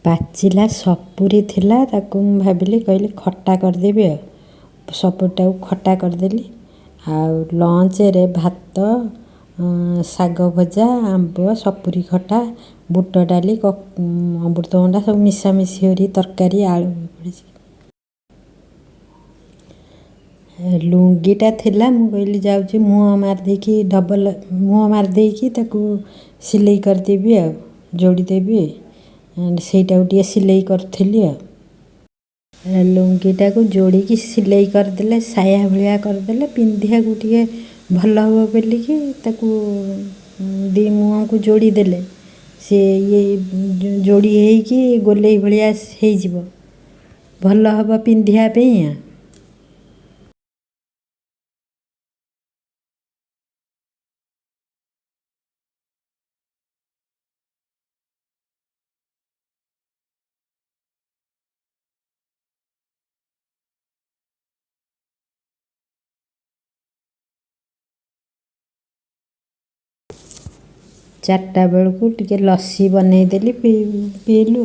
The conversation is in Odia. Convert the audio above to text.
ପାଚିଲା ସପୁରୀ ଥିଲା, ତାକୁ ମୁଁ ଭାବିଲି, କହିଲି ଖଟା କରିଦେବି। ଆଉ ସପୁରୀଟାକୁ ଖଟା କରିଦେଲି। ଆଉ ଲଞ୍ଚରେ ଭାତ, ଶାଗ ଭଜା, ଆମ୍ବ, ସପୁରୀ ଖଟା, ବୁଟ ଡାଲି, ଅମୃତଭଣ୍ଡା ସବୁ ମିଶାମିଶି କରି ତରକାରୀ, ଆଳୁ ପଡ଼ିଛି। ଲୁଙ୍ଗିଟା ଥିଲା, ମୁଁ କହିଲି ଯାଉଛି ମୁହଁ ମାରିଦେଇକି, ଡବଲ ମୁହଁ ମାରିଦେଇକି ତାକୁ ସିଲେଇ କରିଦେବି ଆଉ ଯୋଡ଼ିଦେବି। ସେଇଟାକୁ ଟିକେ ସିଲେଇ କରୁଥିଲି। ଆଉ ଲୁଙ୍ଗିଟାକୁ ଯୋଡ଼ିକି ସିଲେଇ କରିଦେଲେ, ସାୟା ଭଳିଆ କରିଦେଲେ ପିନ୍ଧିବାକୁ ଟିକେ ଭଲ ହେବ ବୋଲିକି ତାକୁ ଦୁଇ ମୁହଁକୁ ଯୋଡ଼ିଦେଲେ ସେ ଇଏ ଯୋଡ଼ି ହେଇକି ଗୋଲେଇ ଭଳିଆ ହେଇଯିବ, ଭଲ ହେବ ପିନ୍ଧିବା ପାଇଁ। ଆଉ 4ଟା ବେଳକୁ ଟିକେ ଲସି ବନେଇଦେଲି, ପିଇଲୁ।